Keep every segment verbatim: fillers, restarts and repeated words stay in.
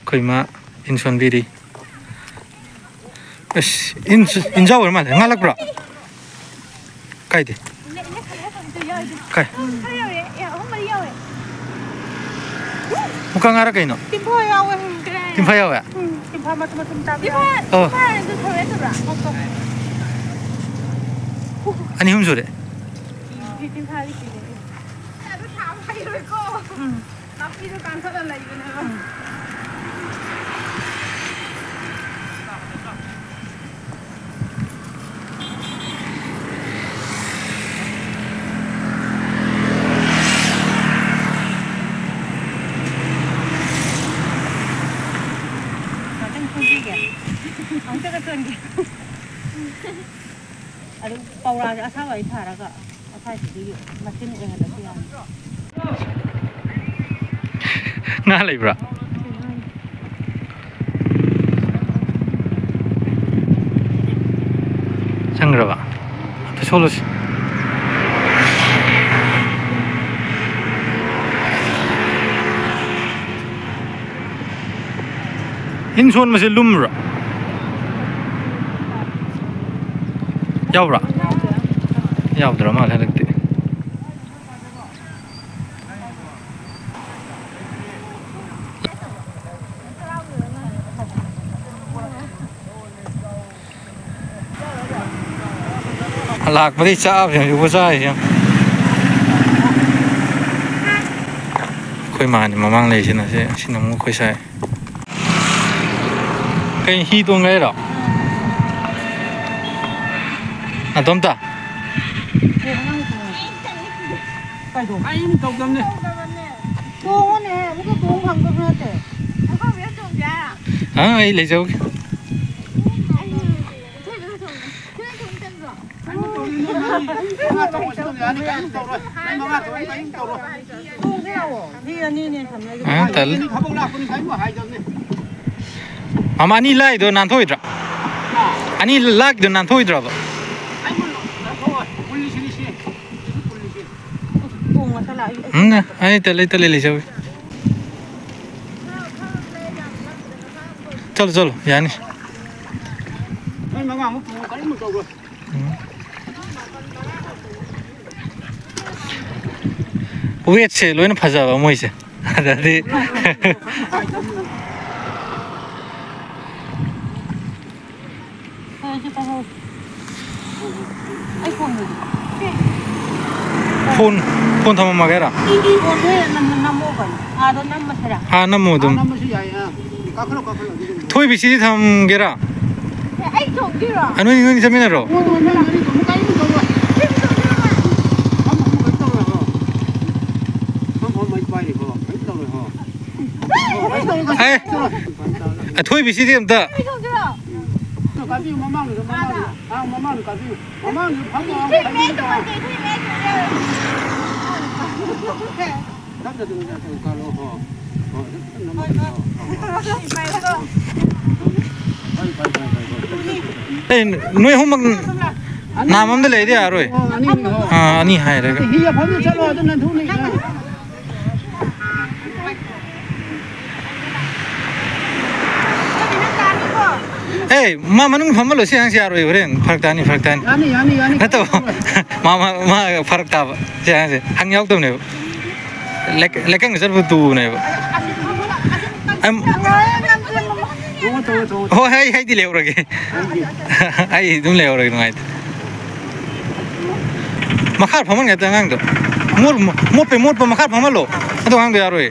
ꯑꯩꯈꯣꯏ ꯏꯃꯥ ꯏꯟ ꯁꯣꯟꯕꯤꯔꯤ꯫ ꯑꯁ, ꯏꯟ, ꯏꯟꯖꯥꯎ ꯑꯣꯏꯔ ꯃꯥꯜꯂꯦ꯫ ꯉꯥ ꯂꯛꯄ꯭ꯔꯣ? ꯀꯥꯏꯗꯦ꯫ ꯀꯥꯏ? ꯃꯨꯀꯥ ꯉꯥꯔ ꯀꯩꯅꯣ? ꯇꯤꯝꯐꯥ ꯌꯥꯎꯋꯦ꯫ ꯇꯤꯝꯐꯥ ꯌꯥꯎꯋꯦ? ꯎꯝ, ꯇꯤꯝꯐꯥ ꯃꯇꯨꯝ ꯃꯇꯨꯝ ꯆꯥꯕ ꯌꯥꯎꯋꯦ꯫ ꯑꯣ꯫ ꯇꯤꯝꯐꯥ ꯍꯥꯏꯔꯗꯤ ꯊꯧꯔꯦ ꯅꯠꯇꯕ꯭ꯔꯥ? ꯑꯅꯤ ꯑꯍꯨꯝ ꯁꯨꯔꯦ꯫ ꯇꯤꯝꯐꯥꯗꯤ ꯀꯤꯔꯦ꯫ ꯑꯗꯨ ꯊꯥꯕ ꯍꯩꯔꯣꯏꯀꯣ꯫ ꯎꯝ꯫ ꯅꯥꯄꯤꯗꯣ ꯀꯥꯡꯈꯠꯂ ꯂꯩꯕꯅꯦꯕ꯫ ꯉꯥꯛꯇꯪ ꯆꯣꯟꯕꯤꯒꯦ꯫ ꯑꯃꯨꯛꯇꯒ ꯆꯣꯟꯒꯦ꯫ ꯑꯗꯨꯝ ꯄꯧꯔꯥꯁꯦ ꯑꯁꯥꯕ ꯑꯩ ꯊꯥꯔꯒ ꯑꯁꯥꯏꯁꯤꯗꯒꯤ ꯃꯆꯤꯟ ꯑꯣꯏꯍꯜꯂꯁꯨ ꯌꯥꯅꯤ꯫ ꯉꯥ ꯂꯩꯕ꯭ꯔꯥ? ꯆꯪꯈ꯭ꯔꯕ? ꯑꯝꯇ ꯁꯣꯜꯂꯨꯁꯤ꯫ ꯏꯟ ꯁꯣꯟꯕꯁꯦ ꯂꯨꯝꯕ꯭ꯔꯥ? ꯌꯥꯎꯕ꯭ꯔꯥ? ꯌꯥꯎꯗ꯭ꯔ ꯃꯥꯜꯂꯦ ꯍꯟꯗꯛꯇꯤ꯫ ꯂꯥꯛꯄꯗꯩ ꯆꯥꯕꯁꯦ ꯍꯧꯖꯤꯛꯐꯥꯎ ꯆꯥꯔꯤꯁꯦ ꯌꯦꯡꯉꯨ꯫ ꯑꯩꯈꯣꯏ ꯃꯥꯅꯤ ꯃꯃꯥꯡ ꯂꯩꯁꯤꯅ ꯁꯤ, ꯁꯤꯅ ꯑꯃꯨꯛ ꯑꯩꯈꯣꯏ ꯁꯥꯏ꯫ ꯀꯩ ꯍꯤ ꯇꯣꯡꯒꯦ ꯍꯥꯏꯔꯣ? ꯅꯇꯣꯝꯇ? ꯑꯩ ꯑꯃꯨꯛ ꯇꯧꯗꯕꯅꯦ꯫ ꯇꯣꯡꯉꯨꯅꯦ, ꯑꯃꯨꯛꯀ ꯇꯣꯡ ꯐꯪꯗꯕ ꯅꯠꯇꯦ꯫ ꯑ, ꯑꯩ ꯂꯩꯖꯧꯒꯦ꯫ ꯇꯣꯡꯁꯦ ꯂꯥꯛꯑꯣ꯫ ꯍꯤ ꯑꯅꯤꯅꯦ ꯊꯝꯃꯦ꯫ ꯑ, ꯇꯜꯂꯦ꯫ ꯃꯃꯥ, ꯑꯅꯤ ꯂꯥꯛꯏꯗꯣ ꯅꯥꯟꯊꯣꯛꯑꯣꯏꯗ꯭ꯔꯥ? ꯑꯅꯤ ꯂꯥꯛꯏꯗꯣ ꯅꯥꯟꯊꯣꯛꯑꯣꯏꯗ꯭ꯔꯕ? ꯎꯝ, ꯑꯩ ꯇꯜꯂꯦ, ꯇꯜꯂꯦ, ꯂꯩꯖꯧꯒꯦ꯫ ꯆꯠꯂꯨ, ꯆꯠꯂꯨ, ꯌꯥꯅꯤ꯫ ꯅꯣꯏ ꯃꯉꯥꯃꯨꯛ ꯄꯨꯔꯣ, ꯀꯔꯤꯝ ꯇꯧꯔꯣꯏ꯫ ꯎꯝ꯫ ꯋꯦꯠꯁꯦ ꯂꯣꯏꯅ ꯐꯖꯕ ꯃꯣꯏꯁꯦ꯫ ꯑꯗꯗꯤ ꯑꯩ ꯐꯣꯟꯗꯨꯗꯤ? Phone, phone ꯊꯝꯃꯝꯃꯒꯦꯔꯥ? ꯐꯣꯟꯗꯣ ꯅꯝ-, ꯅꯝꯃꯣ ꯀꯩꯅꯣ? ꯑꯥꯗ ꯅꯝꯃꯁꯤꯔꯥ? ꯑꯥ, ꯅꯝꯃꯣ ꯑꯗꯨꯝ꯫ ꯅꯝꯃꯁꯨ ꯌꯥꯏ, ꯑꯥ꯫ ꯀꯥꯈꯠꯂꯣ, ꯀꯥꯈꯠꯂꯣ, ꯑꯗꯨꯗꯤ꯫ ꯊꯣꯏꯕꯤꯁꯤꯗꯤ ꯊꯝꯒꯦꯔꯥ? ꯑꯦ, ꯑꯩ ꯊꯣꯡꯗꯣꯏꯔꯣ? ꯑꯥ, ꯅꯣꯏ, ꯅꯣꯏ ꯆꯠꯃꯤꯟꯅꯔꯣ꯫ ꯀꯣꯟꯅ ꯅꯣꯏ ꯃꯔꯤ ꯊꯣꯡꯕ ꯀꯔꯤꯝ ꯇꯧꯔꯣꯏ꯫ ꯀꯔꯤꯝ ꯇꯧꯗꯣꯏꯔꯣ? ꯐꯝ ꯑꯃꯨꯛ ꯀꯩꯅꯣ ꯇꯧꯔꯣꯏ, ꯍꯣ꯫ ꯐꯝ, ꯐꯝ ꯑꯩ ꯄꯥꯏꯔꯤ, ꯍꯣ꯫ ꯀꯔꯤꯝ ꯇꯧꯔꯣꯏ, ꯍꯣ꯫ ꯍꯣ, ꯀꯔꯤꯝ ꯇꯧꯔꯣꯏ, ꯀꯔꯤꯝ ꯑꯦ꯫ ꯇꯧꯔꯣꯏ꯫ ꯑꯊꯣꯏꯕꯤꯁꯤꯗꯤ ꯑꯝꯇ꯫ ꯀꯥꯕꯤꯌꯨ, ꯃꯃꯥꯡꯗꯨꯗ, ꯃꯃꯥꯡꯗꯨꯗ꯫ ꯑꯥ, ꯃꯃꯥꯡꯗ ꯀꯥꯕꯤꯌꯨ꯫ ꯃꯃꯥꯡꯗꯨꯗ ꯐꯝꯃꯣ, ꯐꯝꯃꯣ꯫ ꯇꯞꯅ ꯑꯗꯨꯝ ꯀꯥꯔꯛꯑꯣ, ꯍꯣ꯫ ꯍꯣ, ꯑꯗꯨꯝ ꯅꯝꯃꯣ, ꯍꯣ, ꯍꯣ꯫ ꯐꯩ, ꯐꯩ, ꯐꯩ, ꯐꯩ, ꯐꯩ꯫ ꯑꯦ, ꯅꯣꯏ ꯑꯍꯨꯝꯃꯛ ꯅꯥꯝ ꯑꯝꯗ ꯂꯩꯔꯗꯤ ꯌꯥꯔꯣꯏ꯫ ꯑꯣ, ꯑꯅꯤꯅꯤ, ꯍꯣ꯫ ꯑꯥ, ꯑꯅꯤ ꯍꯥꯏꯔꯒ꯫ ꯍꯤ ꯐꯝꯃ ꯆꯠꯂꯣ, ꯑꯗꯨꯅ ꯊꯨꯅꯤ꯫ ꯑꯦ, ꯃꯥ ꯃꯅꯨꯡ ꯐꯝꯍꯜꯂꯣ, ꯁꯤ ꯑꯉꯥꯡꯁꯤ ꯌꯥꯔꯣꯏ, ꯍꯣꯔꯦꯟ ꯐꯔꯛ ꯇꯥꯅꯤ, ꯐꯔꯛ ꯇꯥꯅꯤ꯫ ꯌꯥꯅꯤ, ꯌꯥꯅꯤ, ꯌꯥꯅꯤ꯫ ꯅꯠꯇꯕ, ꯃꯥ, ꯃꯥ, ꯃꯥ ꯐꯔꯛ ꯇꯥꯕ, ꯁꯤ ꯑꯉꯥꯡꯁꯦ ꯍꯪ ꯌꯥꯎꯗꯕꯅꯦꯕ꯫ ꯂꯩ-, ꯂꯩꯀꯪꯗ ꯆꯠꯄ ꯇꯨꯕꯅꯦꯕ꯫ ꯑꯝ-, ꯇꯣꯡꯉꯣ, ꯇꯣꯡꯉꯣ, ꯇꯣꯡꯉꯣ꯫ ꯍꯣꯏ, ꯑꯩ, ꯑꯩꯗꯤ ꯂꯩꯍꯧꯔꯒꯦ꯫ ꯑꯩꯗꯤ꯫ ꯑꯩ ꯑꯗꯨꯝ ꯂꯩꯍꯧꯔꯒꯦ, ꯅꯨꯡꯉꯥꯏꯇꯦ꯫ ꯃꯈꯥ ꯐꯝꯍꯟꯒꯦ ꯍꯦꯛꯇ ꯑꯉꯥꯡꯗꯣ꯫ ꯃꯣꯠ-, ꯃꯣꯠꯄꯩ ꯃꯣꯠꯄ ꯃꯈꯥ ꯐꯝꯍꯜꯂꯣ꯫ ꯑꯗꯨ ꯑꯉꯥꯡꯗꯣ ꯌꯥꯔꯣꯏ꯫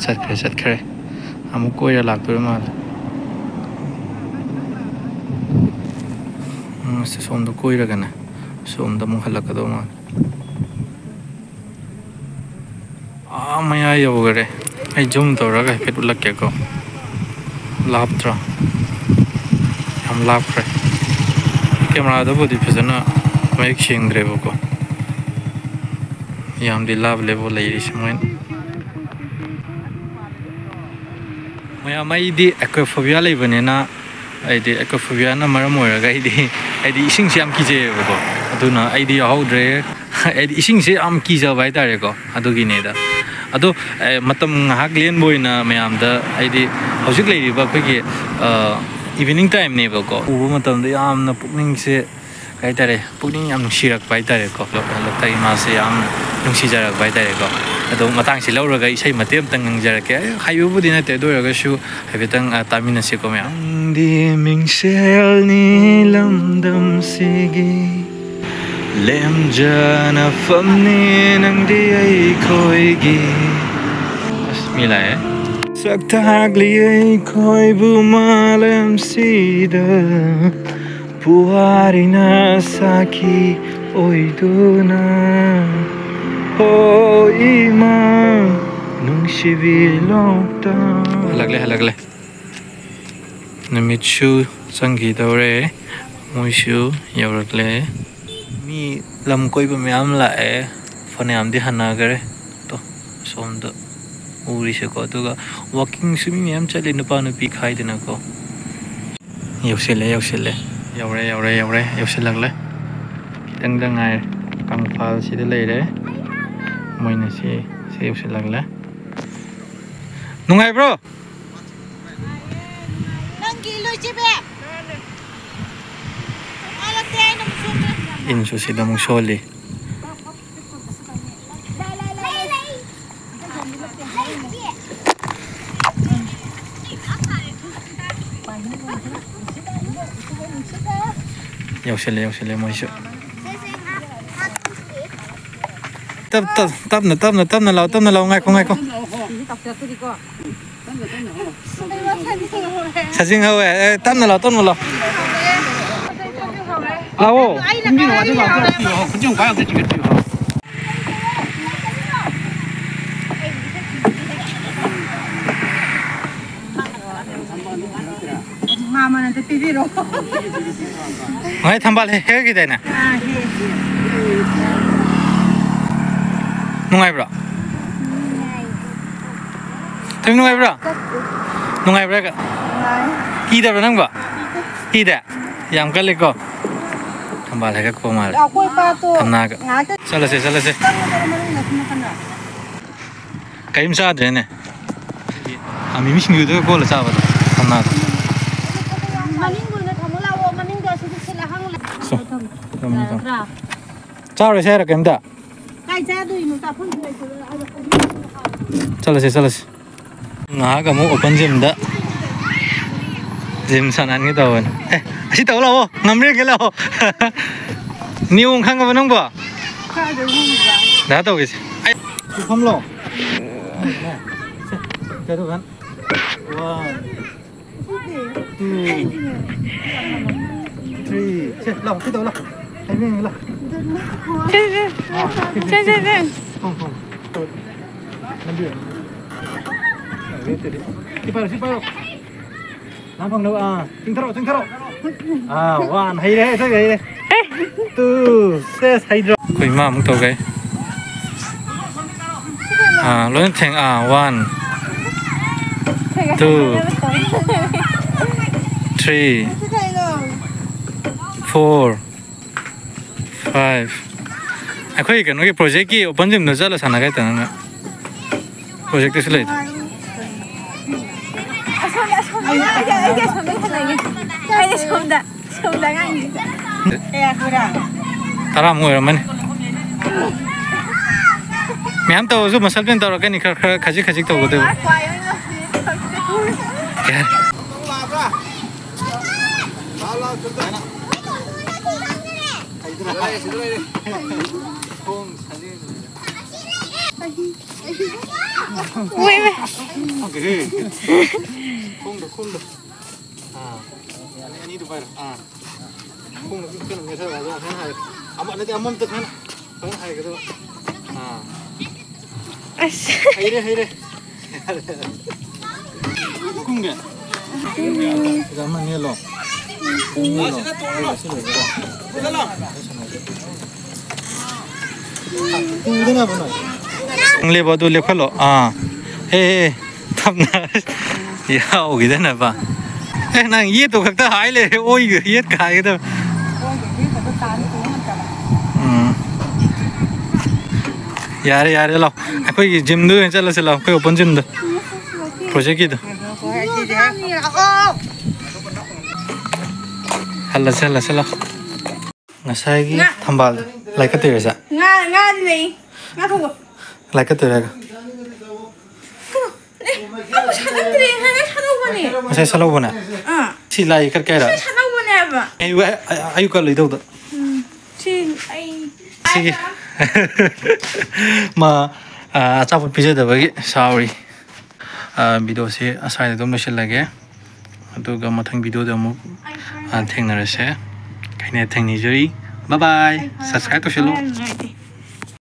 ꯆꯠꯈ꯭ꯔꯦ, ꯆꯠꯈ꯭ꯔꯦ꯫ ꯑꯃꯨꯛ ꯀꯣꯏꯔ ꯂꯥꯛꯇꯣꯏꯔ ꯃꯥꯜꯂꯦ꯫ ꯎꯝ, ꯑꯁ, ꯁꯣꯝꯗ ꯀꯣꯏꯔꯒꯅꯦ, ꯁꯣꯝꯗ ꯑꯃꯨꯛ ꯍꯜꯂꯛꯀꯗꯧ ꯃꯥꯜꯂꯦ꯫ ꯑꯥ, ꯃꯌꯥ ꯌꯧꯈꯔꯦ꯫ ꯑꯩ zoom ꯇꯧꯔꯒ ꯍꯥꯏꯐꯦꯠ ꯎꯠꯂꯛꯀꯦꯀꯣ꯫ ꯂꯥꯞꯇ꯭ꯔꯥ? ꯌꯥꯝ ꯂꯥꯞꯈ꯭ꯔꯦ꯫ ꯀꯦꯃꯦꯔꯥꯗꯕꯨꯗꯤ ꯐꯖꯅ ꯃꯌꯦꯛ ꯁꯦꯡꯗ꯭ꯔꯦꯕꯀꯣ꯫ ꯌꯥꯝꯗꯤ ꯂꯥꯞꯂꯦꯕ ꯂꯩꯔꯤꯁꯦ ꯃꯣꯏꯅ꯫ ꯃꯌꯥꯝ, ꯑꯩꯗꯤ ꯑꯦꯀ꯭ꯋꯥꯐꯣꯕꯤꯌꯥ ꯂꯩꯕꯅꯤꯅ, ꯍꯥꯏꯗꯤ ꯑꯦꯀ꯭ꯋꯥꯐꯣꯕꯤꯌꯥꯅ ꯃꯔꯝ ꯑꯣꯏꯔꯒ ꯑꯩꯗꯤ, ꯍꯥꯏꯗꯤ ꯏꯁꯤꯡꯁꯦ ꯌꯥꯝ ꯀꯤꯖꯩꯌꯦꯕꯀꯣ꯫ ꯑꯗꯨꯅ ꯑꯩꯗꯤ ꯌꯥꯎꯍꯧꯗ꯭ꯔꯦ꯫ ꯍꯥꯏꯗꯤ ꯏꯁꯤꯡꯁꯦ ꯌꯥꯝ ꯀꯤꯖꯕ ꯍꯥꯏꯇꯥꯔꯦꯀꯣ, ꯑꯗꯨꯒꯤꯅꯦꯗ꯫ ꯑꯗꯣ, ꯑꯦ, ꯃꯇꯝ ꯉꯥꯏꯍꯥꯛ ꯂꯦꯟꯕ ꯑꯣꯏꯅ ꯃꯌꯥꯝꯗ, ꯍꯥꯏꯗꯤ ꯍꯧꯖꯤꯛ ꯂꯩꯔꯤꯕ ꯑꯩꯈꯣꯏꯒꯤ, ꯑ, ꯏꯚꯤꯅꯤꯡ ꯇꯥꯏꯝꯅꯦꯕꯀꯣ, ꯎꯕ ꯃꯇꯝꯗ ꯌꯥꯝꯅ ꯄꯨꯛꯅꯤꯡꯁꯦ, ꯀꯩ ꯍꯥꯏꯇꯥꯔꯦ, ꯄꯨꯛꯅꯤꯡ ꯌꯥꯝ ꯅꯨꯡꯁꯤꯔꯛꯄ ꯍꯥꯏꯇꯥꯔꯦꯀꯣ꯫ ꯂꯣꯛꯇꯥꯛ ꯏꯃꯥꯁꯦ ꯌꯥꯝ ꯅꯨꯡꯁꯤꯖꯔꯛꯄ ꯍꯥꯏꯇꯥꯔꯦꯀꯣ꯫ ꯑꯗꯣ ꯃꯇꯥꯡꯁꯤ ꯂꯧꯔꯒ ꯏꯁꯩ ꯃꯇꯦꯛ ꯑꯃꯇꯪ ꯉꯪꯖꯔꯛꯀꯦ꯫ ꯍꯩꯕꯕꯨꯗꯤ ꯅꯠꯇꯦ, ꯑꯗꯨ ꯑꯣꯏꯔꯒꯁꯨ ꯍꯥꯏꯐꯦꯠꯇꯪ, ꯑ, ꯇꯥꯃꯤꯟꯅꯁꯤꯀꯣ ꯃꯌꯥꯝ꯫ ꯅꯪꯗꯤ ꯃꯤꯡꯁꯦꯜꯅꯤ ꯂꯝꯗꯝꯁꯤꯒꯤ, ꯂꯦꯝꯖꯅꯐꯝꯅꯤ ꯅꯪꯗꯤ ꯑꯩꯈꯣꯏꯒꯤ꯫ ꯑꯁ, ꯃꯤ ꯂꯥꯛꯑꯦ꯫ ꯁꯛ ꯇꯥꯛꯂꯤ ꯑꯩꯈꯣꯏꯕꯨ ꯃꯥꯂꯦꯝꯁꯤꯗ, ꯄꯨꯋꯥꯔꯤꯅ ꯁꯥꯈꯤ ꯑꯣꯏꯗꯨꯅ꯫ ꯍꯣ ꯏꯃꯥ, ꯅꯨꯡꯁꯤꯕꯤ ꯂꯣꯛꯇꯥꯛ꯫ ꯍꯜꯂꯛꯂꯦ, ꯍꯜꯂꯛꯂꯦ꯫ ꯅꯨꯃꯤꯠꯁꯨ ꯆꯪꯈꯤꯗꯧꯔꯦ, ꯃꯣꯏꯁꯨ ꯌꯧꯔꯛꯂꯦ꯫ ꯃꯤ ꯂꯝ ꯀꯣꯏꯕ ꯃꯌꯥꯝ ꯂꯥꯛꯑꯦ, ꯐꯅꯌꯥꯝꯗꯤ ꯍꯟꯅꯈꯔꯦ꯫ ꯇꯣ, ꯁꯣꯝꯗ ꯎꯔꯤꯁꯦꯀꯣ꯫ ꯑꯗꯨꯒ ꯋꯥꯛꯀꯤꯡꯁꯨ ꯃꯤ ꯃꯌꯥꯝ ꯆꯠꯂꯤ, ꯅꯨꯄꯥ ꯅꯨꯄꯤ ꯈꯥꯏꯗꯅꯀꯣ꯫ ꯌꯧꯁꯤꯜꯂꯦ, ꯌꯧꯁꯤꯜꯂꯦ꯫ ꯌꯧꯔꯦ, ꯌꯧꯔꯦ, ꯌꯧꯔꯦ, ꯌꯧꯁꯤꯜꯂꯛꯂꯦ꯫ ꯈꯤꯇꯪꯗ ꯉꯥꯏꯔꯦ꯫ ꯀꯪꯐꯥꯜꯁꯤꯗ ꯂꯩꯔꯦ꯫ ꯃꯣꯏꯅ ꯁꯤ, ꯁꯤ ꯌꯧꯁꯤꯜꯂꯛꯂꯦ꯫ ꯅꯨꯡꯉꯥꯏꯕ꯭ꯔꯣ? ꯅꯪꯒꯤ ꯂꯣꯏ ꯆꯦꯕꯦ꯫ ꯏꯟꯁꯨ ꯁꯤꯗ ꯑꯃꯨꯛ ꯁꯣꯜꯂꯤ꯫ ꯌꯧꯁꯤꯜꯂꯦ, ꯌꯧꯁꯤꯜꯂꯦ ꯃꯣꯏꯁꯨ꯫ ꯇꯞ-, ꯇꯞ-, ꯇꯞꯅ, ꯇꯞꯅ, ꯇꯞꯅ ꯂꯥꯛꯑꯣ, ꯇꯞꯅ ꯂꯥꯛꯑꯣ꯫ ꯉꯥꯏꯈꯣ, ꯉꯥꯏꯈꯣ꯫ ꯁꯖꯤꯡ ꯍꯧꯋꯦ꯫ ꯑꯦ, ꯇꯞꯅ ꯂꯥꯛꯑꯣ, ꯇꯞꯅ ꯂꯥꯛꯑꯣ꯫ ꯂꯥꯛꯑꯣ꯫ ꯃꯥꯅ ꯑꯝꯇ ꯄꯤꯕꯤꯔꯣ꯫ ꯉꯁꯥꯏ ꯊꯝꯕꯥꯜ ꯍꯦꯛ ꯍꯦꯛꯈꯤꯗꯥꯏꯅꯦ? ꯑꯥ, ꯍꯦꯛ꯫ ꯅꯨꯡꯉꯥꯏꯕ꯭ꯔꯣ? ꯊꯣꯏꯕꯤ, ꯅꯨꯡꯉꯥꯏꯕ꯭ꯔꯣ? ꯅꯨꯡꯉꯥꯏꯕ꯭ꯔꯥ? ꯅꯨꯡꯉꯥꯏ꯫ ꯀꯤꯗꯕ꯭ꯔꯣ ꯅꯪꯕꯣ? ꯀꯤꯗꯦ? ꯌꯥꯝ ꯀꯜꯂꯤꯀꯣ꯫ ꯊꯝꯕꯥꯜ ꯍꯦꯛ ꯀꯛꯄ ꯃꯥꯜꯂꯦ꯫ ꯑꯩꯈꯣꯏ ꯄꯥꯠꯇꯣ ꯊꯝꯅꯥꯒ꯫ ꯉꯥꯏꯍꯥꯛꯇ ꯆꯠꯂꯁꯦ, ꯆꯠꯂꯁꯦ꯫ ꯆꯪꯉꯨꯗꯅ ꯃꯅꯨꯡꯗ ꯁꯣꯝ ꯅꯥꯀꯟꯗ꯫ ꯀꯔꯤꯝ ꯆꯥꯗ꯭ꯔꯦꯅꯦ꯫ ꯑꯥ, ꯃꯤꯃꯤ ꯁꯤꯡꯖꯨꯗꯨꯒ ꯀꯣꯜꯂ ꯆꯥꯕꯗꯣ꯫ ꯊꯝꯅꯥꯗꯣ꯫ ꯃꯅꯤꯡꯗ ꯑꯣꯏꯅ ꯊꯝꯃꯣ ꯂꯥꯛꯑꯣ, ꯃꯅꯤꯡꯗ ꯑꯁꯤꯗ ꯁꯤꯠꯂ ꯍꯥꯡꯉ ꯂꯩ꯫ ꯁꯣ꯫ ꯊꯝꯃꯣ, ꯊꯝꯃꯣ꯫ ꯌꯥꯔꯗ꯭ꯔꯥ? ꯆꯥꯔꯣꯏꯁꯦ ꯍꯥꯏꯔꯣ ꯀꯩꯝꯇ? ꯀꯥꯏ ꯆꯥꯗꯣꯏꯅꯣ? ꯆꯥꯐꯝꯁꯨ ꯂꯩꯇꯕ꯫ ꯆꯠꯂꯁꯦ, ꯆꯠꯂꯁꯦ꯫ ꯉꯥꯏꯍꯥꯛ ꯑꯃꯨꯛ open gymꯗ gym ꯁꯥꯟꯅꯍꯟꯒꯦ ꯇꯧꯕꯅꯤ꯫ ꯑꯦ, ꯑꯁꯤ ꯇꯧ ꯂꯥꯛꯑꯣ, ꯉꯝꯕ꯭ꯔ ꯌꯦꯡꯒꯦ ꯂꯥꯛꯑꯣ꯫ ꯅꯤꯌꯣꯝ ꯈꯪꯉꯕ ꯅꯪꯕꯣ? ꯀꯥꯏꯗ ꯈꯪꯉꯤꯕ? ꯗꯥ ꯇꯧꯒꯦꯁꯦ꯫ ꯑꯩ ꯐꯝꯂꯣ꯫ ꯁꯦ, ꯀꯩꯗꯧ ꯈꯟ? One, two, three. ꯁꯦ, ꯂꯥꯛꯑꯣ, ꯁꯤ ꯇꯧ ꯂꯥꯛꯑꯣ꯫ ꯍꯥꯏꯕꯤꯌꯨ, ꯂꯥꯛꯑꯣ꯫ ꯁꯦ, ꯁꯦ꯫ ꯑꯥ, ꯁꯦ, ꯁꯦ, ꯁꯦ꯫ ꯐꯝ, ꯐꯝ꯫ ꯇꯧ꯫ ꯅꯝꯕꯤꯌꯨ꯫ ꯁꯤ ꯄꯥꯏꯔꯣ, ꯁꯤ ꯄꯥꯏꯔꯣ꯫ ꯅꯪ ꯐꯪꯅꯕ, ꯑꯥ, ꯆꯤꯡꯊꯔꯛꯑꯣ, ꯆꯤꯡꯊꯔꯛꯑꯣ꯫ ꯑꯥ, one, ꯍꯩꯔꯦ, ꯍꯩꯔꯦ, ꯍꯩꯔꯦ꯫ Two, ꯁꯦꯁ, ꯍꯩꯗ꯭ꯔꯣ? ꯑꯩꯈꯣꯏ ꯏꯃꯥ ꯑꯃꯨꯛ ꯇꯧꯒꯦ꯫ ꯑꯥ, ꯂꯣꯏꯅ ꯊꯦꯡ-, ꯑꯥ, one, two, three, four, five꯫ ꯑꯩꯈꯣꯏ ꯀꯩꯅꯣꯒꯤ projectꯀꯤ open gymꯗ ꯆꯠꯂ ꯁꯥꯟꯅꯒꯦ ꯍꯥꯏꯇꯥꯔꯦ ꯅꯪ꯫ Projectꯇꯁꯨ ꯂꯩ꯫ ꯑꯁꯣꯝꯗ, ꯑꯁꯣꯝꯗ, ꯑꯩꯗꯤ, ꯑꯩꯗꯤ ꯑꯁꯣꯝꯗ ꯁꯥꯟꯅꯒꯦ꯫ ꯑꯩꯗꯤ ꯁꯣꯝꯗ, ꯁꯣꯝꯗ ꯑꯉꯥꯡꯁꯤꯡꯗ꯫ ꯀꯌꯥ ꯁꯨꯔꯦ? ꯇꯔꯥꯃꯨꯛ ꯑꯣꯏꯔꯝꯃꯅꯤ꯫ ꯃꯌꯥꯝ ꯇꯧꯔꯁꯨ muscle pain ꯇꯧꯔꯛꯀꯅꯤ, ꯈꯔ, ꯈꯔ ꯈꯖꯤꯛ ꯈꯖꯤꯛ ꯇꯧꯒꯗꯣꯏꯕ꯫ ꯀꯩ ꯍꯥꯏ-, ꯎꯏ, ꯎꯏ꯫ ꯈꯣꯡꯗꯣ, ꯈꯣꯡꯗꯣ꯫ ꯑꯥ, ꯑꯅꯤꯗꯨ ꯄꯥꯏꯔꯣ꯫ ꯑꯥ꯫ ꯈꯣꯡꯗꯣ ꯀꯩꯅꯣ ꯃꯦꯠꯊꯔꯒ ꯑꯗꯨꯝ ꯁꯨꯃꯥꯏꯅ ꯍꯥꯏꯌꯨ꯫ ꯑꯃ ꯅꯠꯇꯦ, ꯑꯃꯃꯝꯇ ꯁꯨꯃꯥꯏꯅ, ꯁꯨꯃꯥꯏꯅ ꯍꯥꯏꯒꯗꯕ꯫ ꯑꯥ꯫ ꯑꯁ꯫ ꯍꯩꯔꯦ, ꯍꯩꯔꯦ꯫ ꯀꯨꯝꯒꯦ꯫ ꯑꯃ ꯅꯦꯠꯂꯣ꯫ ꯅꯦꯠꯂꯣ꯫ ꯑꯗꯨꯒ ꯁꯤ ꯂꯣꯏꯔꯒ꯫ ꯇꯨꯗꯅꯕ ꯅꯣꯏ꯫ ꯅꯪ ꯂꯦꯞꯄꯣ, ꯑꯗꯨ ꯂꯦꯞꯈꯠꯂꯣ꯫ ꯑꯥ꯫ ꯍꯦ, ꯍꯦ, ꯇꯞꯅ꯫ ꯌꯥꯎꯈꯤꯗꯅꯕ꯫ ꯑꯦ, ꯅꯪ ꯌꯦꯠꯇꯣ ꯈꯛꯇ ꯍꯥꯏ ꯂꯩꯔꯦ, ꯑꯣꯏꯒ ꯌꯦꯠꯀ ꯍꯥꯏꯒꯗꯕ꯫ ꯎꯝ꯫ ꯌꯥꯔꯦ, ꯌꯥꯔꯦ, ꯂꯥꯎ꯫ ꯑꯩꯈꯣꯏꯒꯤ ꯖꯤꯝꯗ ꯑꯣꯏꯅ ꯆꯠꯂꯁꯤ, ꯂꯥꯎ꯫ ꯑꯩꯈꯣꯏ ꯑꯣꯄꯟ ꯖꯤꯝꯗ꯫ ꯄ꯭ꯔꯣꯖꯦꯛꯀꯤꯗꯣ꯫ ꯍꯜꯂꯁꯤ, ꯍꯜꯂꯁꯤ, ꯂꯥꯎ꯫ ꯉꯁꯥꯏꯒꯤ ꯉꯥ꯫ ꯊꯝꯕꯥꯜꯗꯣ ꯂꯥꯏꯀꯠꯇꯣꯏꯔꯁꯦ? ꯉꯥ, ꯉꯥꯗꯤ ꯂꯩ꯫ ꯉꯥ ꯊꯣꯡꯕ꯫ ꯂꯥꯏꯀꯠꯇꯣꯏꯔꯒ? ꯀꯩꯅꯣ? ꯑꯦ, ꯑꯃꯨꯛ ꯁꯥꯠꯂꯛꯇ꯭ꯔꯦ꯫ ꯉꯁꯥꯏ ꯁꯥꯠꯍꯧꯕꯅꯦ꯫ ꯉꯁꯥꯏ ꯁꯥꯠꯍꯧꯕꯅꯦ? ꯑꯥ꯫ ꯁꯤ ꯂꯥꯏ ꯀꯠꯀꯦ ꯍꯥꯏꯔ? ꯉꯁꯥꯏ ꯁꯥꯠꯍꯧꯕꯅꯦ ꯍꯥꯏꯕ꯫ ꯑꯌꯨꯛ, ꯑꯌꯨꯛ ꯀꯠꯂꯨꯏꯗꯧꯗ꯫ ꯎꯝ꯫ ꯁꯤ ꯑꯩ ꯁꯤꯒꯤ ꯃꯥ, ꯑ, ꯑꯆꯥꯄꯣꯠ ꯄꯤꯖꯗꯕꯒꯤ sorry꯫ ꯑ, ꯚꯤꯗꯤꯑꯣꯁꯤ ꯑꯁ꯭ꯋꯥꯏꯗ ꯑꯗꯨꯝ ꯂꯣꯏꯁꯤꯜꯂꯒꯦ꯫ ꯑꯗꯨꯒ ꯃꯊꯪ ꯚꯤꯗꯤꯑꯣꯗ ꯑꯃꯨꯛ, ꯑ, ꯊꯦꯡꯅꯔꯁꯦ꯫ ꯀꯥꯏꯅ ꯊꯦꯡꯅꯖꯔꯤ꯫ Bye bye꯫ Subscribe ꯇꯧꯁꯤꯜꯂꯨ꯫